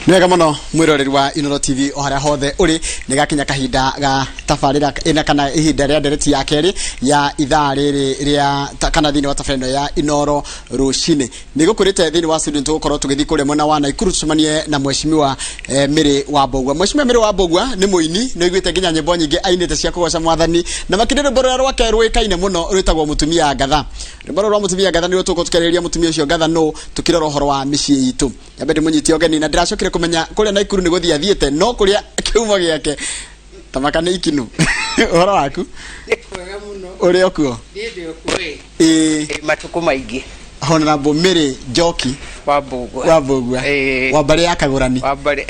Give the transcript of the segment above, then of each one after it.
Nĩ wega mũno mwĩroreri wa Inooro TV o harĩa hothe ũrĩ, nĩ gakinya kahinda ga tabarĩra ĩna kana ihinda rĩa ndereti ya kerĩ ya ithaa rĩrĩ rĩa kana thĩinĩ wa tabarĩra ĩno ya Inooro rũcinĩ. Nĩ gũkwĩrĩte thĩinĩ wa studio tũgũkorwo tũgĩthiĩ kũrĩa mwena wa Naikuru tũcemanie na mheshimiwa Mary wa Mbũgua. Mheshimiwa Mary wa Mbũgua nĩ mũini, nĩ ũiguĩte nginya nyĩmbo nyingĩ ainĩte cia kũgoca mwathani, na makĩria rwĩmbo rũrĩa rwake rũĩkaine mũno rwĩtagwo Mũtumia Ngatha. Rwĩmbo rũrũ rwa Mũtumia Ngatha nĩruo tũgũkorwo tũkĩarĩrĩria mũtumia ũcio ngatha nũ, tũkĩrora ũhoro wa mĩciĩ itũ. Nyambe ndĩmũnyite ũgeni na ndĩracokire kũmenya kũrĩa Naikuru nĩ gũthiĩ athiĩte no kũrĩa kĩhumo gĩake tamaka nĩ ikinu. Ũhoro waku? Nĩ kwega mũno. Ũrĩ o kuo? Niĩ ndĩ o kuo ĩ. Ĩĩ. Ĩ, matukũ maingĩ. Honorable Mary Njoki Wa Mbũgua. Wa Mbũgua. Ĩĩ. Wa mbarĩ ya Kagũrani. Wa mbarĩ.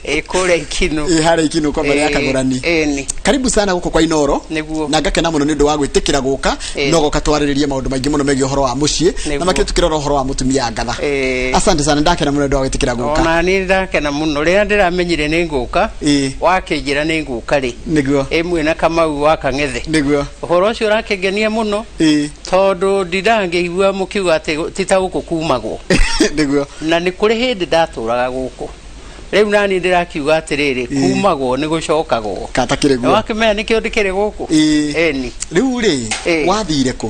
Ĩ, kũrĩa Ikinu. Ĩ, harĩa Ikinu kwa mbarĩ ya Ĩĩ, Kagũrani. ĩni. Karibu sana gũkũ kwa Inooro. Nĩguo. Na ngakena mũno nĩ ũndũ wa gwĩtĩkĩra gũka Ĩĩ. no goka twarĩrĩrie maũndũ maingĩ mũno megiĩ ũhoro wa mũciĩ na Nĩguo. makĩria tũkĩrora ũhoro wa mũtumia ngatha. Ĩĩ. Asante sana, ndakena mũno nĩ ũndũ wa gwĩtĩkĩra gũka. Ona niĩ ndakena mũno rĩrĩa ndĩramenyire nĩ ngũka. Ĩĩ. Wakĩnjĩra nĩ ngũka rĩ. Nĩguo. Ĩmwe na Kamau wa Kang'ethe. Nĩguo. Ũhoro ũcio ũrakĩngenia mũno. Ĩĩ. Tondũ ndindaga ngĩigua mũkiuga atĩ ti ta gũkũ kumagwo. Nĩguo. Na nĩ kũrĩ hĩndĩ ndatũraga gũkũ. Rĩu naniĩ ndĩrakiuga atĩrĩrĩ, kumagwo nĩ gũcokagwo. Kata kĩrĩ guo. Wakĩmenya nĩkĩo ndĩkĩrĩ gũkũ? Ĩĩ. Ĩni. Rĩu rĩ, Ĩĩ. wathire kũ?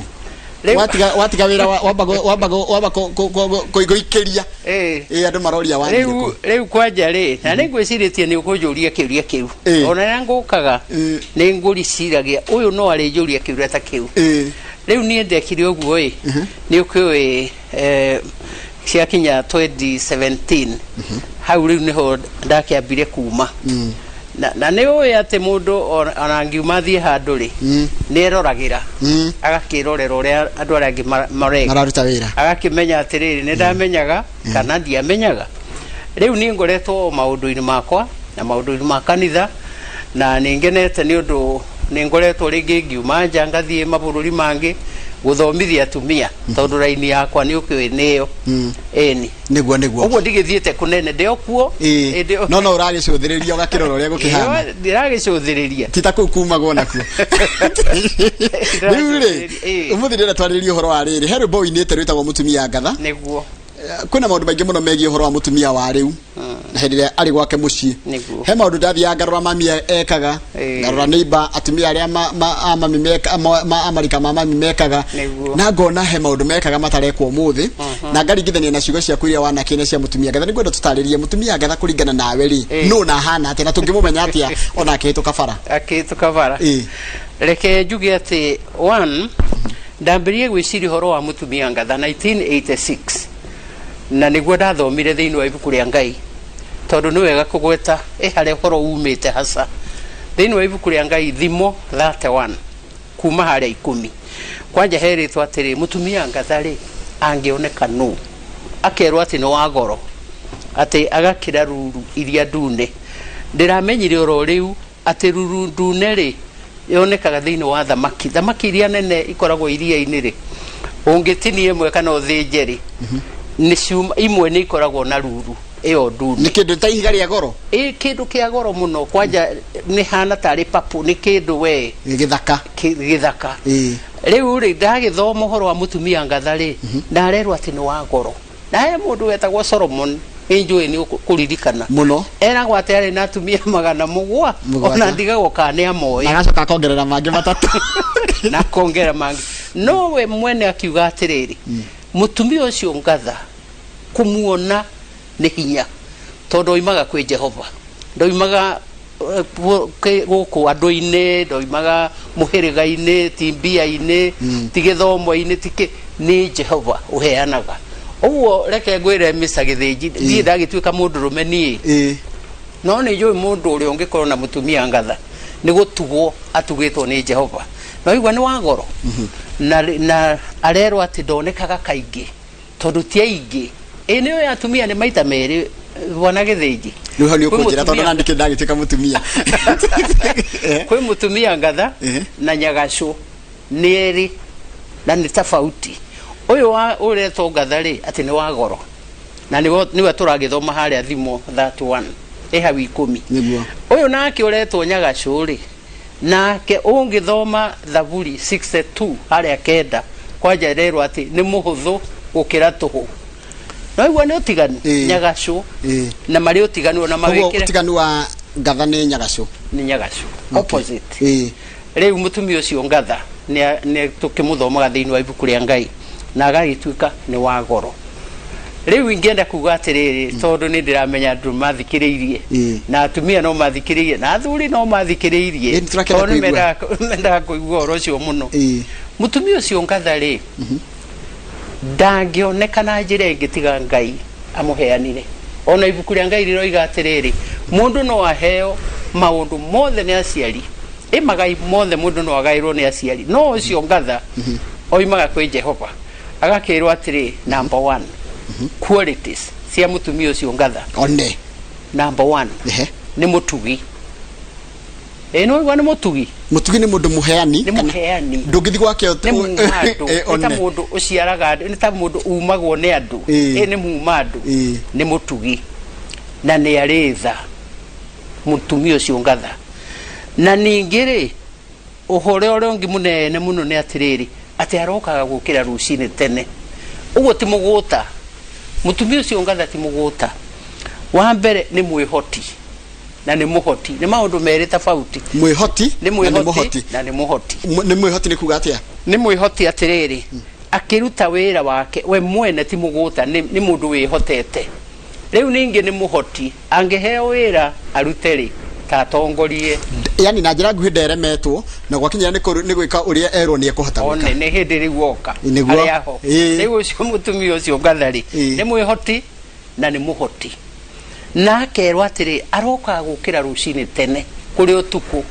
Rĩu- Watiga wĩra wamba gũikĩria. Ĩĩ. Ĩĩ, andũ maroria wathire Rĩu kũ? rĩu kwanja rĩ, na nĩ ngwĩcirĩtie nĩ ũkũnjũria kĩũria kĩu. Ĩĩ. Ona rĩrĩa ngũkaga, Ĩĩ. nĩ ngũriciragia ũyũ no arĩnjũria kĩũria ta kĩu. Ĩĩ. Rĩu niĩ ndekire ũguo ĩ, nĩ ũkĩũĩ ciakinya 2017 hau rĩu nĩho ndakĩambire kuma. Na nĩ ũĩ atĩ mũndũ ona angiuma athiĩ handũ rĩ, nĩ eroragĩra, agakĩrorera ũrĩa andũ arĩa angĩ mareka. Mararuta wĩra. Agakĩmenya atĩrĩrĩ, nĩ ndamenyaga kana ndiamenyaga. Rĩu niĩ ngoretwo o maũndũ-inĩ makwa na maũndũ-inĩ ma kanitha, na nĩ ngenete nĩ ũndũ nĩ ngoretwo rĩngĩ ngiuma nja ngathiĩ mabũrũri mangĩ gũthomithia atumia, tondũ raini yakwa nĩ ũkĩũĩ nĩyo. Ĩni. Nĩguo, nĩguo. Ũguo ndigĩthiĩte kũnene, ndĩ o kuo. Ĩĩ. Ĩ, ndĩ o- No ũragĩcũthĩrĩria ũgakĩrora ũrĩa gũkĩhana. Ĩĩ, ndĩragĩcũthĩrĩria. Ti ta kũu kumagwo nakuo. Rĩu rĩ, Ĩĩ. ũmũthĩ ndĩrenda twarĩrĩrie ũhoro wa rĩrĩ. He rwĩmbo ũinĩte rwĩtagwo Mũtumia Ngatha. Nĩguo. Kwĩna maũndũ maingĩ mũno megiĩ ũhoro wa mũtumia wa rĩu na hĩndĩ ĩrĩa arĩ gwake mũciĩ. Nĩguo. He maũndũ ndathiaga ngarora mami ekaga, Ĩĩ. ngarora neighbor, atumia arĩa a mami meka, a marika ma mami mekaga, Nĩguo. na ngona he maũndũ mekaga matarekwo ũmũthĩ, na ngaringithania na ciugo ciaku iria wanakĩne cia mũtumia ngatha. Nĩngwenda tũtarĩrie mũtumia ngatha kũringana nawe rĩ, Ĩĩ. nũ na ahana atĩa na tũngĩmũmenya atĩa ona akĩhĩtũka bara? Akĩhĩtũka bara. Ĩĩ. Reke njuge atĩ one, ndambĩrĩirie gwĩciria ũhoro wa mũtumia ngatha 1986, na nĩguo ndathomire thĩinĩ wa ibuku rĩa Ngai, tondũ nĩ wega kũgweta ĩ harĩa ũhoro umĩte hasa. Thĩinĩ wa ibuku rĩa Ngai Thimo 31 kuma harĩa 10, kwanja herĩtwo atĩrĩ, mũtumia ngatha rĩ angĩoneka nũ? Akerwo atĩ nĩ wa goro, atĩ agakĩra ruru iria ndune. Ndĩramenyire oro rĩu atĩ ruru ndune rĩ yonekaga thĩinĩ wa thamaki. Thamaki iria nene ikoragwo iria-inĩ rĩ, ũngĩtinia ĩmwe kana ũthĩnje rĩ, nĩ ciuma, imwe nĩ ikoragwo na ruru ĩyo ndune. Nĩ kĩndũ ta ihiga rĩa goro? Ĩ, kĩndũ kĩa goro mũno, kwanja nĩ hana tarĩ purple, nĩ kĩndũ we Gĩthaka. Gĩthaka. Ĩĩ. Rĩu rĩ, ndagĩthoma ũhoro wa mũtumia ngatha rĩ, ndarerwo atĩ nĩ wa goro. Na he mũndũ wetagwo Solomon, nĩ njũĩ nĩ ũkũririkana. Mũno. Eragwo atĩ arĩ na atumia magana 7. Ona ndigagwo kana nĩ amoĩ. Na agacoka akongerera mangĩ 3. Na akongerera mangĩ. No we mwene akiuga atĩrĩrĩ, mũtumia ũcio ngatha kũmuona nĩ hinya, tondũ oimaga kwĩ Jehova. Ndoimaga gũkũ andũ-inĩ, ndoimaga mũhĩrĩga-inĩ, ti mbia-inĩ, ti gĩthomo-inĩ, ti kĩ, nĩ Jehova ũheanaga. Ũguo reke ngwĩre Mr. Gĩthĩnji, niĩ ndagĩtuĩka mũndũrũme niĩ. No nĩ njũĩ mũndũ ũrĩa ũngĩkorwo na mũtumia ngatha nĩ gũtugwo atugĩtwo nĩ Jehova. Na waigua nĩ wa goro. Na arerwo atĩ ndonekaga kaingĩ tondũ ti aingĩ. Ĩ nĩ ũĩ atumia nĩ maita merĩ, bwana Gĩthĩnji. Rĩu hau nĩ Kwĩ ũkũnjĩra tondũ mũtumia na ndikĩ ndagĩtuĩka mũtumia. Kwĩ mũtumia ngatha na nyagacũ nĩ erĩ na nĩ tofauti. Ũyũ wa ũretwo ngatha rĩ, atĩ nĩ wa goro. Na nĩwe tũragĩthoma harĩa Thimo 31 ĩ hau 10. Nĩguo. Ũyũ nake ũretwo nyagacũ rĩ, nake ũngĩthoma Thaburi 62 harĩa 9, kwanja ĩrerwo atĩ nĩ mũhũthũ gũkĩra tũhũ. No igua nĩ ũtiganu. Ĩĩ. Nyagacũ. Ĩĩ. Na marĩ ũtiganu ona Koguo mawĩkĩre. ũtiganu wa ngatha nĩ nyagacũ. Nĩ nyagacũ. Opposite. Ĩĩ. Rĩu mũtumia ũcio ngatha nĩ nĩ tũkĩmũthomaga thĩinĩ wa ibuku rĩa Ngai na agagĩtuĩka nĩ wa goro. Rĩu ingĩenda kuga atĩrĩrĩ, tondũ nĩ ndĩramenya andũ mathikĩrĩirie Ĩĩ. na atumia no mathikĩrĩirie na athuri no mathikĩrĩirie, Ĩĩ, nĩtũrakena tondũ nĩ kũigua. mendaga kũigua ũhoro ũcio mũno. Ĩĩ. Mũtumia ũcio ngatha rĩ, ndangĩoneka na njĩra ĩngĩ tiga Ngai amũheanire. Ona ibuku rĩa Ngai rĩroiga atĩrĩrĩ, mũndũ no aheo maũndũ mothe nĩ aciari, ĩ magai mothe mũndũ no agaĩrwo nĩ aciari, no ũcio ngatha oimaga kwĩ Jehova. Agakĩrwo atĩrĩ, number one, qualities cia mũtumia ũcio ngatha. One. Number one, Ehe. nĩ mũtugi. Ĩ nĩ waigua nĩ mũtugi? Mũtugi nĩ mũndũ mũheani. Nĩ mũheani. Ndũngĩthiĩ gwake Nĩ muma andũ. Eh, Nĩ ta one. mũndũ ũciaraga andũ, nĩ ta mũndũ umagwo nĩ andũ. Ĩĩ. Ĩ nĩ muma andũ. Ĩĩ. Nĩ mũtugi na nĩ arĩ tha mũtumia ũcio ngatha. Na ningĩ rĩ, ũhoro ũrĩa ũngĩ mũnene mũno nĩ atĩrĩrĩ, atĩ arokaga gũkĩra rũcinĩ tene. Ũguo ti mũgũta. Mũtumia ũcio ngatha ti mũgũta. Wa mbere nĩ mwĩhoti na nĩ mũhoti. Nĩ maũndũ merĩ tofauti. Mwĩhoti Nĩ na nĩ mwĩhoti mũhoti. na nĩ mũhoti. Nĩ mwĩhoti nĩ kuga atĩa? Nĩ mwĩhoti atĩrĩrĩ, akĩruta wĩra wake we mwene ti mũgũta, nĩ mũndũ wĩhotete. Rĩu ningĩ nĩ mũhoti, angĩheo wĩra arute rĩ, ta atongorie. Yani na njĩra nguhĩ nderemetwo na gwakinyĩra nĩ nĩ gwĩka ũrĩa erwo nĩ ekũhota One gwĩka. nĩ hĩndĩ rĩu oka. Nĩguo. Arĩa ho. Ĩĩ. Rĩu ũcio mũtumia ũcio ngatha rĩ, Ĩĩ. nĩ mwĩhoti na nĩ mũhoti. Na akerwo atĩrĩ, arokaga gũkĩra rũcinĩ tene kũrĩ ũtukũ.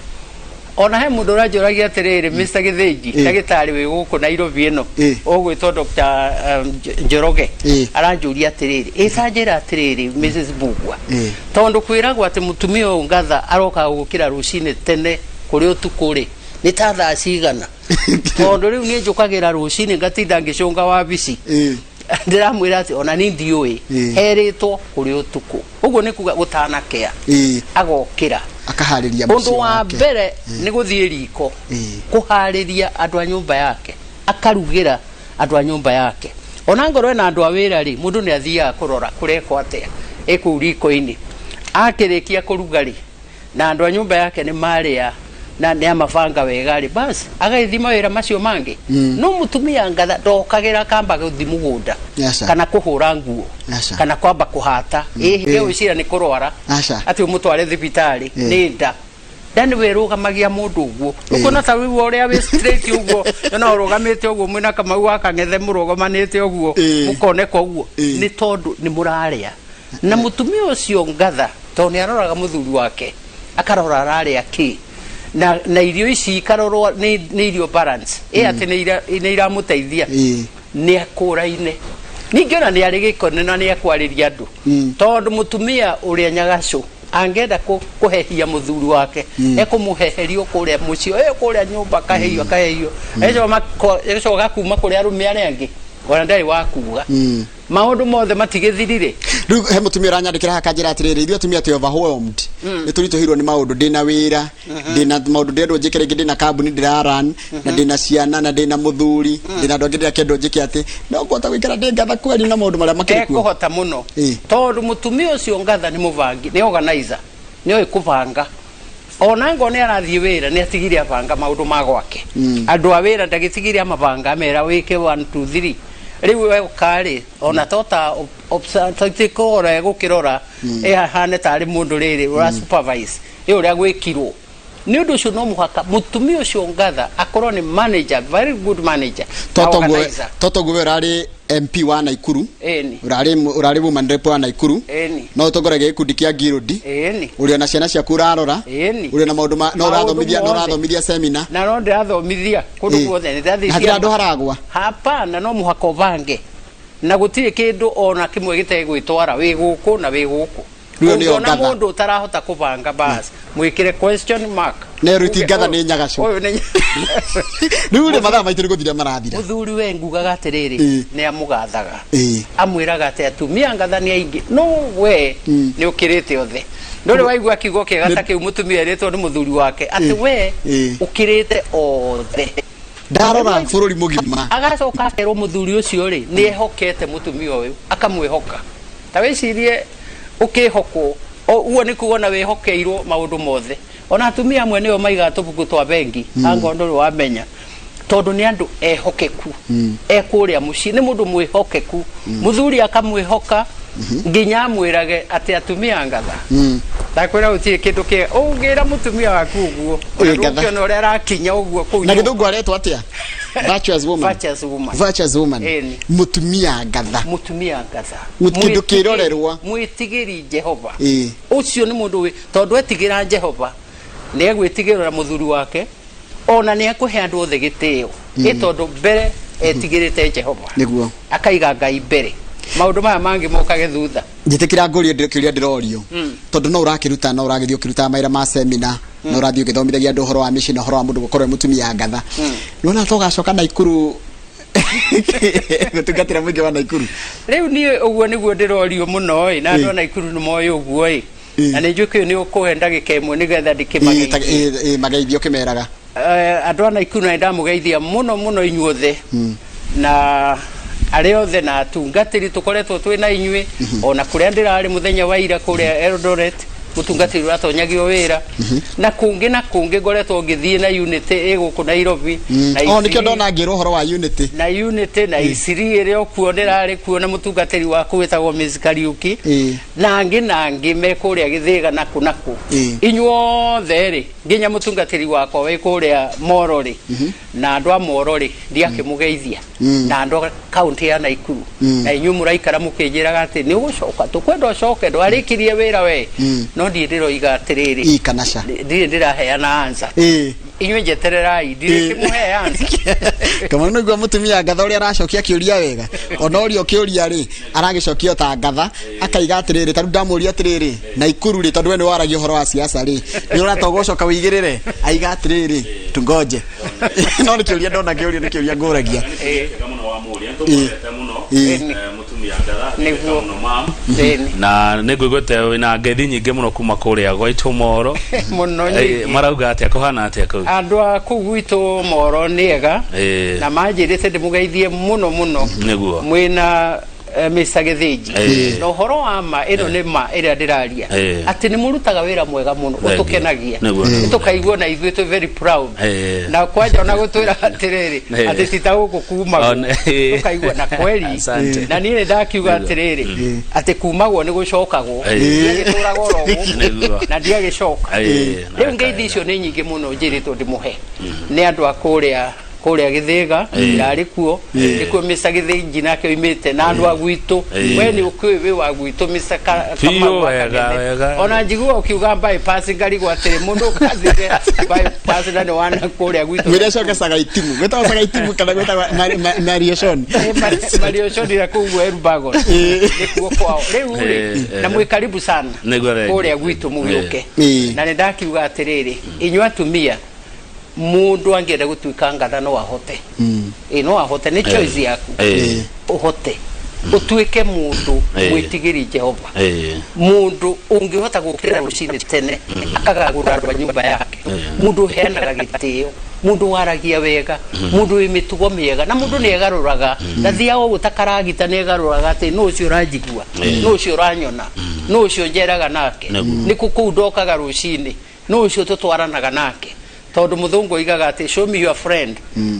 Ona he mũndũ ũranjũragia atĩrĩrĩ, Mr. Gĩthĩnji, Ĩĩ. ndagĩtarĩ wĩ gũkũ Nairobi ĩno, Ĩĩ. ũgwĩtwo Dr. Njoroge, Ĩĩ. aranjũria atĩrĩrĩ, ĩta njĩra atĩrĩrĩ, Mrs. Mbugua, Ĩĩ. tondũ kwĩragwo atĩ mũtumia ũyũ ngatha arokaga gũkĩra rũcinĩ tene kũrĩ ũtukũ rĩ, nĩ ta thaa cigana? Tondũ rĩu niĩ njũkagĩra rũcinĩ ngatinda ngĩcũnga wabici. Ĩĩ. Ndĩramwĩra atĩ ona niĩ ndiũĩ. Ĩĩ. Herĩtwo kũrĩ ũtukũ. Ũguo nĩ kuga gũtanakĩa. Ĩĩ. Agokĩra. Akaharĩria Ũndũ mũciĩ wa wake. mbere nĩ gũthiĩ riko. Ĩĩ. Kũharĩria andũ a nyũmba yake. Akarugĩra andũ a nyũmba yake. Ona ngorwo ena andũ a wĩra rĩ, mũndũ nĩ athiaga kũrora kũrekwo atĩa ĩ kũu riko-inĩ. Akĩrĩkia kũruga rĩ, na andũ a nyũmba yake nĩ marĩa na nĩ amabanga wega rĩ, bas agagĩthiĩ mawĩra macio mangĩ. No mũtumia ngatha ndokagĩra akamba gũthiĩ mũgũnda. Aca. Kana kũhũra nguo. Aca. Kana kwamba kũhata. Ĩ Ĩ. gwĩciria nĩ kũrwara. Aca. Atĩ ũmũtware thibitarĩ. Ĩ. Nĩ nda. Nda nĩwe ĩrũgamagia mũndũ ũguo. Ĩ. Ũkuona ta rĩu ũrĩa wĩ straight ũguo, na ũrũgamĩte ũguo mwĩna Kamau wa Kang'ethe mũrũgamanĩte ũguo, Ĩ. mũkoneka ũguo. Ĩ. Nĩ tondũ nĩ mũrarĩa. Na mũtumia ũcio ngatha, tondũ nĩ aroraga mũthuri wake, akarora ararĩa kĩ. Na irio ici ikarorwo nĩ irio balance. Ĩ atĩ nĩ iramũteithia. Ĩ. Nĩ akũraine. Ningĩ ona nĩ arĩ gĩko na nĩ ekwarĩria andũ. Tondũ mũtumia ũrĩa nyagacũ angĩenda kũhehia mũthuri wake, ekũmũheheria kũrĩa mũciĩ, kũrĩa nyũmba, akahehio, akahehio. Agacoka kuma kũrĩ arũme arĩa angĩ, ona ndarĩ wa kuga. Maũndũ mothe matigĩthirire. Rĩu he mũtumia ũranyandĩkĩra haha akanjĩra atĩrĩrĩ, ithuĩ atumia twĩ overwhelmed, nĩ tũritũhĩirwo nĩ maũndũ, ndĩna wĩra, ndĩna maũndũ ndĩrendwo njĩke, rĩngĩ ndĩna kambuni ndĩra run, na ndĩna ciana, na ndĩna mũthuri, ndĩna andũ angĩ ndĩrakĩendwo njĩke, atĩ no ngũhota gũikara ndĩ ngatha kweri na maũndũ marĩa makĩrĩ kuo? Ekũhota mũno. Ĩ. Tondũ mũtumia ũcio ngatha nĩ mũbangi, nĩ organizer, nĩ oĩ kũbanga. Ona ngorwo nĩ arathiĩ wĩra, nĩ atigire abanga maũndũ ma gwake. Andũ a wĩra ndagĩtigire amabanga, amera wĩke 1 2 3. Rĩu we ũka rĩ, ona tota kũrora egũkĩrora, ĩhane tarĩ mũndũ rĩrĩ ũra supervise ĩ ũrĩa gwĩkirwo. Nĩ ũndũ ũcio no mũhaka mũtumia ũcio ngatha akorwo nĩ manager, very good manager na organizer. Totoguo we ũrarĩ MP wa Naikuru, Ĩni. Ũrarĩ woman rep wa Naikuru, Ĩni. no ũtongoragia gĩkundi kĩa Guild, Ĩni. ũrĩ ona ciana ciaku ũrarora, Ĩni. ũrĩ na maũndũ ma no Maũndũ ũrathomithia, no mothe. ũrathomithia seminar. Na no ndĩrathomithia kũndũ guothe, nĩ ndathiĩ Hatirĩ ciama. handũ haragwa. Hapana, no mũhaka ũbange na gũtirĩ kĩndũ ona kĩmwe gĩtegwĩtwara, wĩ gũkũ na wĩ gũkũ. Rĩu nĩyo Ũngĩona ngatha. mũndũ ũtarahota kũbanga, bas mwĩkĩre question mark. Ne rĩu ti Uge, ngatha, ũyũ nĩ nyagacũ. Ũyũ nĩ Rĩu rĩ, mathaa maitũ nĩ gũthira marathira. Mũthuri we ngugaga atĩrĩrĩ, nĩ amũgathaga, amwĩraga atĩ atumia ngatha nĩ aingĩ, no we nĩ ũkĩrĩte othe. Ndũrĩ waigua kiugo kĩega ta kĩu mũtumia erĩtwo nĩ mũthuri wake atĩ we ũkĩrĩte othe. Ndarora bũrũri mũgima. Agacoka akerwo mũthuri ũcio rĩ nĩ ehokete mũtumia ũyũ, akamwĩhoka. Ta wĩcirie ũkĩhokwo ũguo nĩ kuga ona wĩhokeirwo maũndũ mothe. Ona atumia amwe nĩo maigaga tũbuku twa bengi, angorwo ndũrĩ wamenya, tondũ nĩ andũ ehokeku. E kũrĩa mũciĩ nĩ mũndũ mwĩhokeku, mũthuri akamwĩhoka nginya amwĩrage atĩ atumia ngatha. Ndakwĩra gũtirĩ kĩndũ kĩega ũngĩra mũtumia waku ũguo, ona Ĩ, ngatha. ndũngĩona ũrĩa arakinya ũguo kũu Na nyũmba. gĩthũngũ aretwo atĩa? Virtuous woman. Virtuous woman. Virtuous woman. Ĩni. Mũtumia ngatha. Mũtumia ngatha. Kĩndũ Mwĩtigĩri- kĩrorerwa. Mwĩtigĩri Jehova. Ĩ. Ũcio nĩ mũndũ wĩ tondũ etigĩra Jehova nĩ egwĩtigĩra mũthuri wake, ona nĩ ekũhe andũ othe gĩtĩo, ĩ tondũ mbere etigĩrĩte Jehova. Nĩguo. Akaiga Ngai mbere, maũndũ maya mangĩ mokage thutha. Njĩtĩkĩra ngũrie kĩũria ndĩrorio, tondũ no ũrakĩruta, no ũragĩthiĩ ũkĩrutaga mawĩra ma semina, no ũrathiĩ ũgĩthomithagia andũ ũhoro wa mĩciĩ na ũhoro wa mũndũ gũkorwo e mũtumia ngatha. Nĩwona ta ũgacoka Naikuru gũtungatĩra mũingĩ wa Naikuru? Rĩu niĩ ũguo nĩguo ndĩrorio mũno ĩ, na andũ a Naikuru nĩ moĩ ũguo ĩ, na nĩ njũĩ kĩu nĩ ũkũhe ndagĩka ĩmwe nĩgetha ndĩkĩmageithie. Ĩ, mageithio ũkĩmeraga. Andũ a Naikuru na nĩndamũgeithia mũno mũno inyuothe na arĩa othe na atungatĩri tũkoretwo twĩ na inyuĩ, ona kũrĩa ndĩrarĩ mũthenya wa ira kũrĩa Eldoret, mũtungatĩri ũratonyagio wĩra, na kũngĩ na kũngĩ ngoretwo ngĩthiĩ na Unity ĩ gũkũ Nairobi na O nĩkĩo Isiri- ndona ngĩrwo ũhoro wa Unity. Na Unity na Isiri ĩrĩa okuo ndĩrarĩ kuo na mũtungatĩri waku wĩtagwo Miss Kariuki na angĩ na angĩ me kũrĩa Gĩthĩga na kũ na kũ. Inyuothe rĩ, nginya mũtungatĩri wakwa wĩ kũrĩa Moro rĩ, na andũ a Moro rĩ, ndiakĩmũgeithia, na andũ a kaunti ya Naikuru, na inyuĩ mũraikara mũkĩnjĩraga atĩ nĩ ũgũcoka, tũkwenda ũcoke, ndwarĩkirie wĩra we, no ndirĩ ndĩroiga atĩrĩrĩ, Ĩ kana ca. Ndirĩ ndĩraheana answer. Inyuĩ njetererai, ndirĩ kĩmũhe answer. Kamau, nĩguo mũtumia ngatha ũrĩa aracokia kĩũria wega, ona ũrĩa ũkĩũria rĩ aragĩcokia o ta ngatha, akaiga atĩrĩrĩ, tarĩu ndamũria atĩrĩrĩ, Naikuru rĩ, tondũ we nĩ waragia ũhoro wa siasa rĩ, nĩ ũrata ũgũcoka wĩigĩrĩre, aiga atĩrĩrĩ, tungoje. No nĩ kĩũria ndona kĩũria, nĩ kĩũria ngũragia. Wega mũno wa mũria, nĩtũkwendete mũno. Mũtumia ngatha. Nĩguo. Mũno mam. Na nĩ ngũiguĩte wĩna ngeithi nyingĩ mũno kuma kũrĩa gwaitũ Moro. Mũno nyingĩ. Marauga atĩa, kũhana atĩa kũu? Andũ a kũu gwitũ Moro nĩ ega, na manjĩrĩte ndĩmũgeithie mũno mũno. Mwĩna Mr. Gĩthĩnji, na ũhoro wa ma, ĩno nĩ ma ĩrĩa ndĩraria, atĩ nĩ mũrutaga wĩra mwega mũno Thank you. ũtũkenagia. Nĩguo. Tũkaigua na ithuĩ twĩ very proud, na kwanja ona gũtwĩra atĩrĩrĩ, atĩ ti ta gũkũ kumagwo, tũkaigua na kweri. Asante. Na niĩ nĩ ndakiuga atĩrĩrĩ, atĩ kumagwo nĩ gũcokagwo, ndiagĩtũraga oro gũkũ na ndiagĩcoka. Rĩu ngeithi icio nĩ nyingĩ mũno njĩrĩtwo ndĩmũhe nĩ andũ a kũrĩa Gĩthĩga, ndarĩ kuo, nĩkuo Mr. Gĩthĩnji nake oimĩte, na andũ a gwitũ. We nĩ ũkĩũĩ wĩ wa gwitũ, Mr. Biũ, Kamau wa wega, Kang'ethe. Wega. Ona njiguaga ũkiuga bypass, ngarigwo atĩrĩ, mũndũ ũkathire bypass na nĩ wana kũrĩa gwitũ. Mwĩre acoke Cagaitimu, gwĩtagwo Cagaitimu kana gwĩtagwo Marieshoni? Marioconire kũu Elbagon nĩkuo kwao rĩu rĩ. Na mwĩ karibu sana Nĩguo, thank you. kũrĩa gwitũ mũgĩũke. Na nĩ ndakiuga atĩrĩrĩ, inyuĩ atumia, mũndũ angĩenda gũtuĩka ngatha no ahote, ĩ no ahote, nĩ choice yaku. Ũhote ũtuĩke mũndũ mwĩtigĩri Jehova, mũndũ ũngĩhota gũkĩra rũcinĩ tene akagagũra andũ a nyũmba yake, mũndũ ũheanaga gĩtĩo, mũndũ waragia wega, mũndũ wĩ mĩtugo mĩega, na mũndũ nĩ egarũraga, ndathiaga ũguo ta karagita, nĩ egarũraga atĩ nũ ũcio ũranjigua, nũ ũcio ũranyona, nũ ũcio njeraga nake, nĩkũ kũu ndokaga rũcinĩ, nũ ũcio tũtwaranaga nake, tondũ mũthũngũ oigaga atĩ, "Show me your friend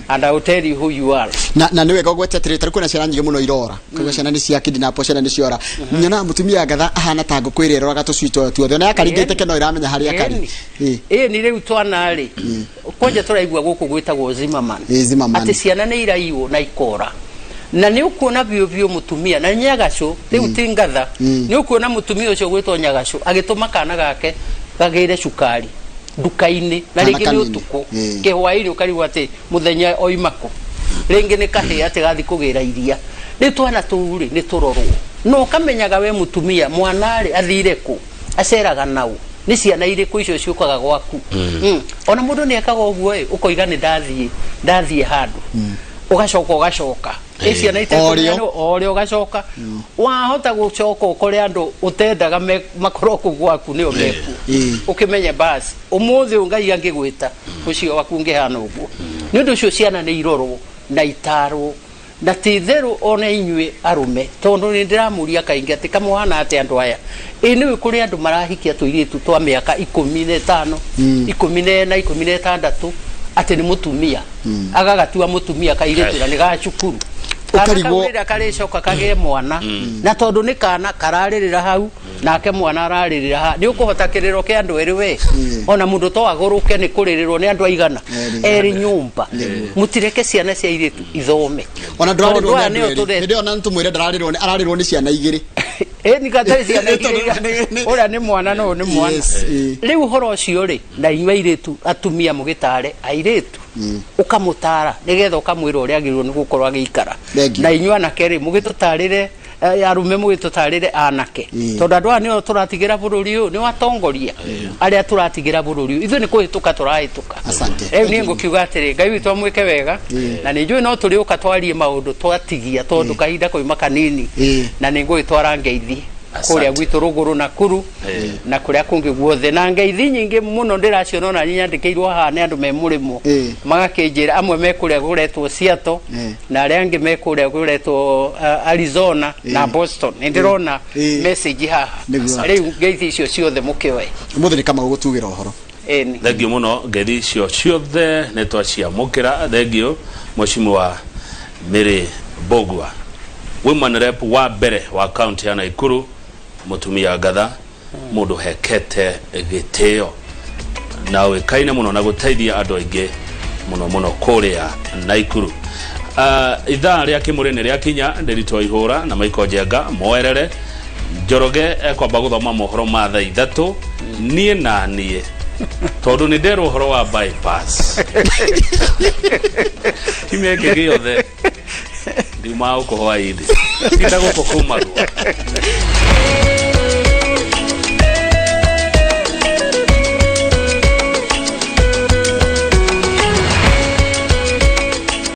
and I will tell you who you are." Na nĩ wega ũgwete atĩrĩrĩ, tarĩu kwĩna ciana nyingĩ mũno irora, koguo ciana nĩ cia kidnap, ciana nĩ ciora. Nyonaga mũtumia ngatha ahana ta ngũkũ ĩrĩa ĩroraga tũcui twayo tuothe, ona yakaringĩte ke no ĩramenya harĩa karĩ. Ĩ ni rĩu twana rĩ, kwanja tũraigua gũkũ gwĩtagwo Zimmerman. Ĩ, Zimmerman. Atĩ ciana nĩ iraiywo na ikora, na nĩ ũkuona biũ biũ mũtumia na nyagacũ rĩu ti ngatha. Nĩ ũkuona mũtumia ũcio gwĩtwo nyagacũ agĩtũma kana gake gagĩre cukari nduka-inĩ, na Kana rĩngĩ nĩ kanini. ũtukũ kĩhwaĩ-inĩ, ũkarigwo atĩ mũthenya oima kũ, rĩngĩ nĩ kahĩĩ atĩ gathi kũgĩra iria. Rĩu twana tũu rĩ, nĩ tũrorwo na ũkamenyaga we mũtumia mwana rĩ athire kũ, aceraga nau, nĩ ciana irĩkũ icio ciũkaga gwaku. Ona mũndũ nĩ ekaga ũguo ĩ, ũkoiga nĩ ndathiĩ handũ, ũgacoka ũgacoka ĩ ciana Orĩo. itekũmenya orĩo, ũgacoka wahota gũcoka ũkore andũ ũtendaga makorwo kũu gwaku nĩo mekuo. Ũkĩmenye basi ũmũthĩ ũyũ Ngai angĩgwĩta ũcio waku ũngĩhana ũguo. Nĩ ũndũ ũcio ciana nĩ irorwo na itarwo na ti itherũ ona inyuĩ arũme, tondũ nĩ ndĩramũria kaingĩ atĩ kamũhana atĩ andũ aya ĩ nĩũĩ kũrĩ andũ marahikia tũirĩtu twa mĩaka 15, 14, 16 atĩ nĩ mũtumia, agagatua mũtumia kairĩtu na nĩ ga cukuru. Kana kau Ũkarigwo- rĩrĩa karĩcoka kagĩe mwana, na tondũ nĩ kana kararĩrĩra hau nake mwana ararĩrĩra ha, nĩ ũkũhota kĩrĩro kĩa andũ erĩ we? Ona mũndũ to agũrũke nĩ kũrĩrĩrwo nĩ andũ aigana Erĩ. erĩ nyũmba. Mũtireke ciana cia airĩtu ithome. Ona ndũrarĩrwo Tondũ nĩ aya andũ nĩo erĩ. tũre- Hĩndĩ ĩyo ona tũmwĩre ndararĩrwo nĩ ararĩrwo nĩ ciana igĩrĩ. Ĩ ni gatarĩ ciana Tondũ igĩrĩ. nĩ- Ũrĩa nĩ mwana na ũyũ nĩ mwana. Yes, ĩ. Rĩu ũhoro ũcio rĩ, na inyuĩ airĩtu atumia mũgĩtare airĩtu, ũkamũtara nĩgetha ũkamwĩra ũrĩa agĩrĩirwo nĩ gũkorwo agĩikara. Thank you. Na inyuĩ anake rĩ, mũgĩtũtarĩre arume, mũgĩtũtarĩre anake, tondũ andũ aya nĩo tũratigĩra bũrũri ũyũ, nĩo atongoria arĩa tũratigĩra bũrũri ũyũ. Ithuĩ nĩ kũhĩtũka tũrahĩtũka. Asante. Rĩu niĩ ngũkiuga atĩrĩ, Ngai witũ amwĩke wega, na nĩ njũĩ no tũrĩũka twarie maũndũ twatigia, tondũ kahinda koima kanini. Na nĩ ngũgĩtwara ngeithi kũrĩa Asante. gwitũ rũgũrũ Nakuru na kũrĩa kũngĩ guothe, na ngeithi nyingĩ mũno ndĩraciona ona nyandĩkĩirwo haha nĩ andũ me mũrĩmo, magakĩnjĩra amwe me kũrĩa kũretwo Seattle na arĩa angĩ me kũrĩa kũretwo Arizona na Boston. Nĩ ndĩrona message haha. Nĩguo. Rĩu ngeithi icio ciothe mũkĩoe. Ũmũthĩ nĩ Kamau gũtugĩra ũhoro. Ĩni. Thengio mũno, ngeithi icio ciothe nĩ twaciamũkĩra. Thengio Mheshimiwa Mary Mbugua, women rep wa mbere wa kaunti ya Naikuru, mũtumia ngatha, mũndũ hekete gĩtĩo na ũĩkaine mũno na gũteithia andũ aingĩ mũno mũno kũrĩa Naikuru. Ithaa rĩa kĩmũrĩ nĩ rĩakinya. Ndĩritwo ihũra na Michael Njenga moerere Njoroge ekwamba gũthoma mohoro ma thaa 3. Niĩ na niĩ tondũ nĩ nderwo ũhoro wa bypass kiumia gĩkĩ gĩothe ndiuma gũkũ hwaĩ-inĩ, tinda gũkũ kumagwo.